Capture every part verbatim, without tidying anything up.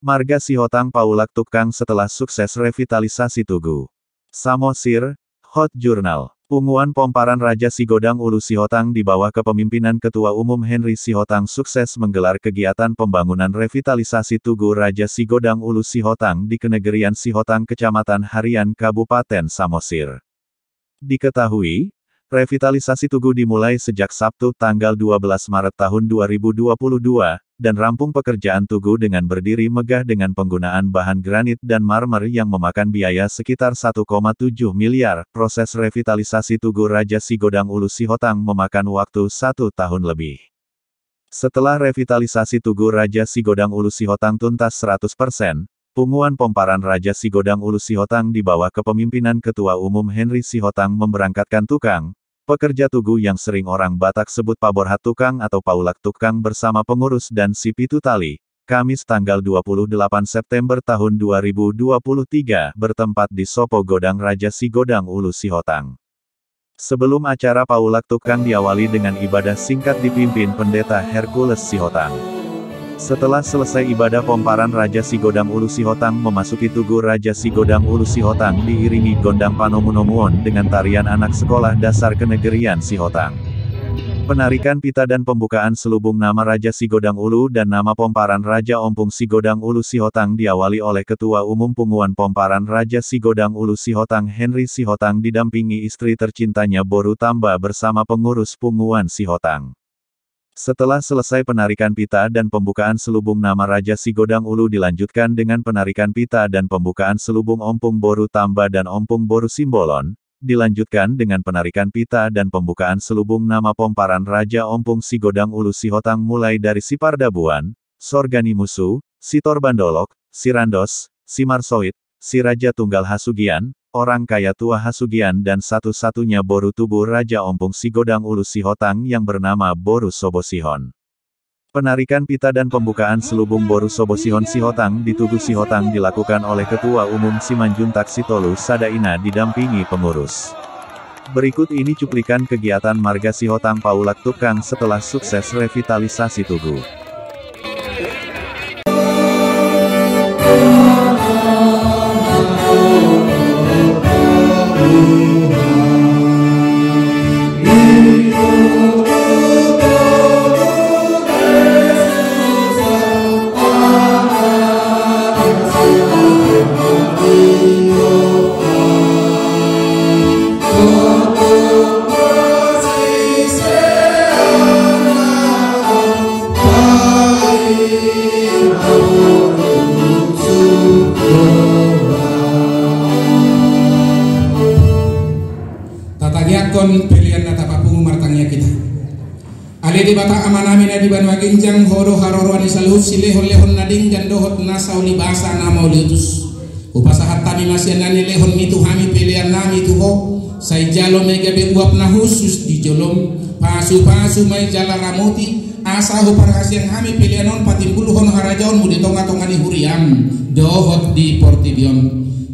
Marga Sihotang paulak tungkang setelah sukses revitalisasi Tugu. Samosir, Hot Jurnal. Punguan Pomparan Raja Sigodang Ulu Sihotang di bawah kepemimpinan Ketua Umum Henry Sihotang sukses menggelar kegiatan pembangunan revitalisasi Tugu Raja Sigodang Ulu Sihotang di Kenegerian Sihotang, Kecamatan Harian, Kabupaten Samosir. Diketahui, revitalisasi Tugu dimulai sejak Sabtu, tanggal dua belas Maret tahun dua ribu dua puluh dua, dan rampung pekerjaan Tugu dengan berdiri megah dengan penggunaan bahan granit dan marmer yang memakan biaya sekitar satu koma tujuh miliar. Proses revitalisasi Tugu Raja Sigodang Ulu Sihotang memakan waktu satu tahun lebih. Setelah revitalisasi Tugu Raja Sigodang Ulu Sihotang tuntas seratus persen, Punguan Pomparan Raja Sigodang Ulu Sihotang di bawah kepemimpinan Ketua Umum Henry Sihotang memberangkatkan tukang, pekerja tugu yang sering orang Batak sebut paborhat tukang atau paulak tukang bersama pengurus dan si pitu tali, Kamis tanggal dua puluh delapan September tahun dua ribu dua puluh tiga, bertempat di Sopo Godang Raja Sigodang Ulu Sihotang. Sebelum acara paulak tukang diawali dengan ibadah singkat dipimpin Pendeta Hercules Sihotang. Setelah selesai ibadah, Pomparan Raja Sigodang Ulu Sihotang memasuki Tugu Raja Sigodang Ulu Sihotang diiringi gondang panomu-nomuon dengan tarian anak sekolah dasar Kenegerian Sihotang. Penarikan pita dan pembukaan selubung nama Raja Sigodang Ulu dan nama Pomparan Raja Ompung Sigodang Ulu Sihotang diawali oleh Ketua Umum Punguan Pomparan Raja Sigodang Ulu Sihotang, Henry Sihotang, didampingi istri tercintanya Boru Tamba bersama pengurus Punguan Sihotang. Setelah selesai penarikan pita dan pembukaan selubung nama Raja Sigodang Ulu, dilanjutkan dengan penarikan pita dan pembukaan selubung Ompung Boru Tamba dan Ompung Boru Simbolon, dilanjutkan dengan penarikan pita dan pembukaan selubung nama Pomparan Raja Ompung Sigodang Ulu Sihotang, mulai dari Sipardabuan, Sorganimusu, Sitorbandolok, Sirandos, Simarsoit, Si Raja Tunggal Hasugian, Orang Kaya Tua Hasugian, dan satu-satunya boru tubu Raja Ompung Sigodang Ulu Sihotang yang bernama Boru Sobosihon. Penarikan pita dan pembukaan selubung Boru Sobosihon Sihotang di Tugu Sihotang dilakukan oleh Ketua Umum Simanjuntak Sitolu Sada Ina didampingi pengurus. Berikut ini cuplikan kegiatan marga Sihotang paulak tungkang setelah sukses revitalisasi Tugu. Tatangiangkon pelean na tapapungu, martangiang hita. Ale Debata Amanami na di banua ginjang, Ho do haroroan ni saluhut silehon-lehon na denggan dohot nasa ulibasa na mauliutus. Hupasahat hami ma sian na nilehonMi tu hami peleannami tu Ho, sai jalo ma i gabe uap na hushus di joloM, pasu-pasu ma i jala ramoti, asa huparhaseang hami pelean on patimbulhon harajaonMu di tonga-tonga ni huriaM dohot di portibi on.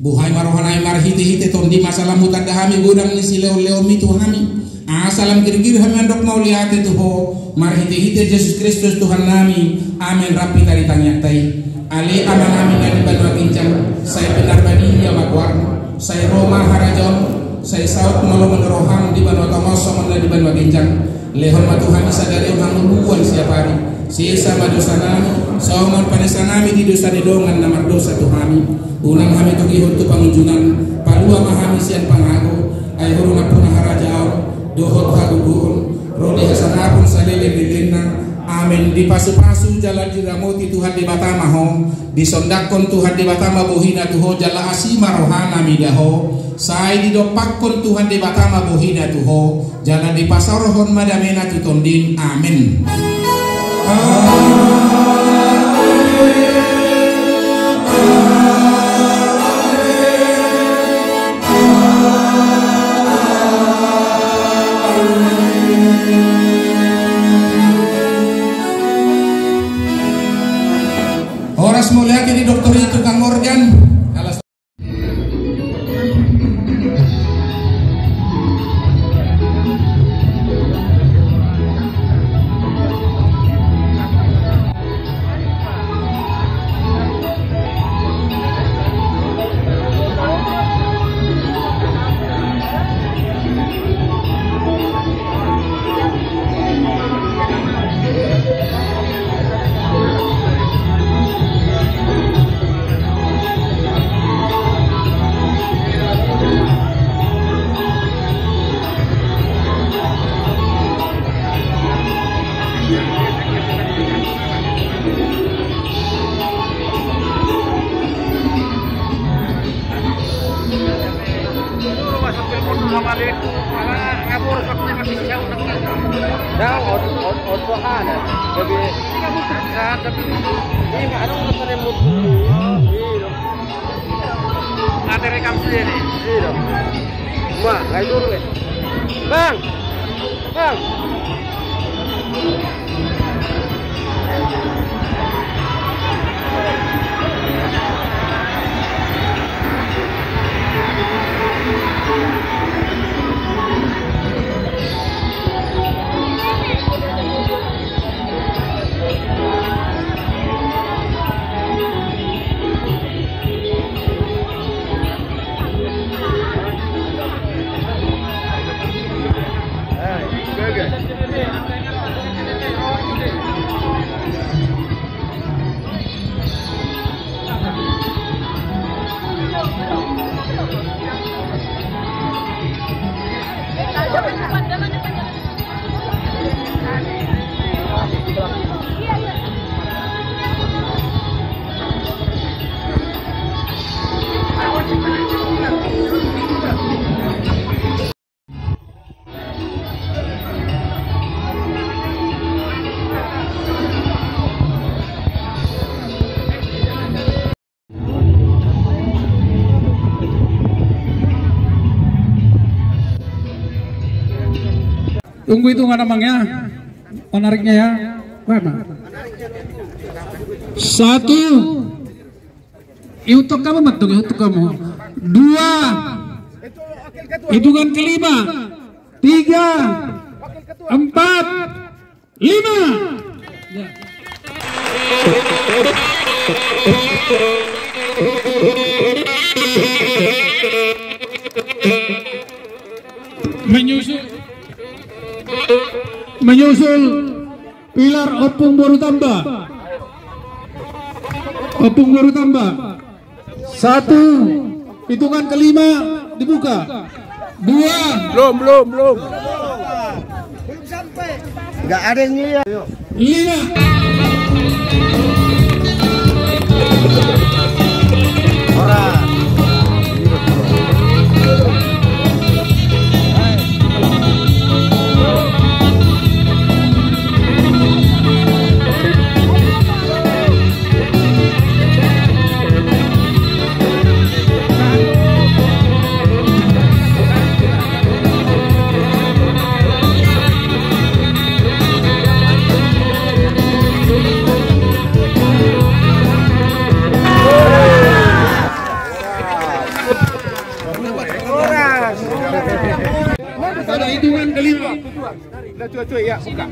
Buhai ma rohanami marhite-hite TondiM, asa lam hutanda hami godang ni silehon-lehonMi tu hami. Asa lam girgir hami mandok mauliate tu Ho, marhite-hite Jesus Kristus Tuhannami. Amen. Rap hita di tangiangta i. Ale Amanami na di banua ginjang, sai pinarbadia ma goarMu, sai ro ma harajaonMu, sai saut ma lomo ni rohaM di banua tonga on songon na di banua ginjang. Lehon ma tu hami sadari on hangoluan siapari. Sesa ma dosanami, songon panesanami di dosa ni dongan na mardosa tu hami. Unang hami togihon tu pangunjunan, palua ma hami sian pangago, ai Ho do nampuna harajaon, dohot hagogoon, ro di hasangapon saleleng-lelengna. Amen. Dipasu-pasu jala diramoti Tuhan Debata ma ho, disondangkon Tuhan Debata ma bohiNa tu ho, jala asi ma rohaNa mida ho, sai didompakkon Tuhan Debata ma bohiNa tu ho, jala dipasaorhon ma dameNa tu tondim. Amen. Horas, mauliate di dokter i, tukang organ. Dang, ot-, ot-, oto hana. Jadi, ini adong motor yang mutu. Iya. Ada rekam sendiri. Iya. Wah, nggak turun, ya. Bang. Bang. Tunggu hitungan, Amang, ya. Penariknya, ya. Mana? Satu. Ihuthon hamu, Amang, tunggu, ihuthon hamu. Dua. Hitungan kelima. Tiga. Empat. Lima. Ya. Menyusul, menyusul Pilar Ompung Boru Tamba. Ompung Boru Tamba. Satu, hitungan kelima dibuka. Dua. Belum, belum, belum. Nggak ada yang lihat. Lima. Pada hitungan kelima. Udah, cuy, cuy, ya, buka.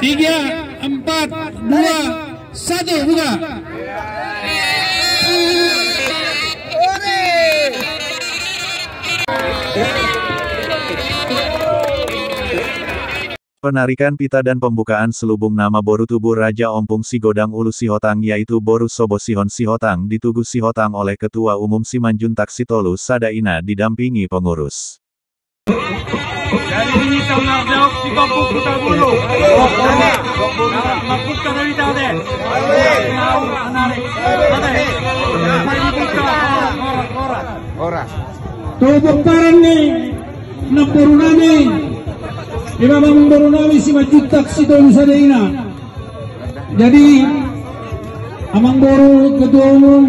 Tiga, empat, dua, satu, buka. Penarikan pita dan pembukaan selubung nama boru tubu Raja Ompung Sigodang Ulu Sihotang, yaitu boru Sobo Sihon Sihotang, ditugu Sihotang oleh Ketua Umum Simanjuntak Sitolu Sada Ina, didampingi pengurus. Jadi ini tengah jawab si Kampung Kota Bulu. Maksud kata kita deh. Menarik. Apa ini buka? Ora, ora, ora. Tu pomparan ni namboru nami, ima amangboru nami Simanjuntak Sitolu Sada Ina. Jadi amangboru ketua umum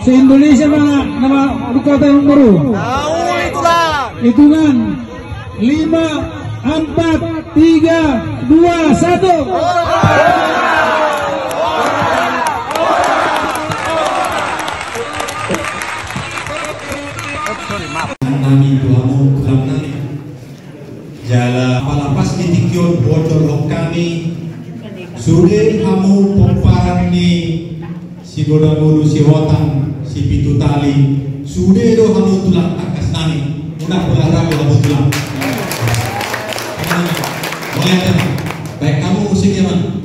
se-Indonesia ma nama dukata amangboru. Hitungan lima, empat, tiga, dua, satu. Nami tu hamu tulang nami. Jala pala pas di tingki on bocor hon hami, sude hamu pomparan ni Sigodang Ulu Sihotang, Sipitu Tali, sude do hamu tulang tangkas nami. Unang pola ragu hamu tulang. Mauliate ma. Baen hamu musik ya, Mang.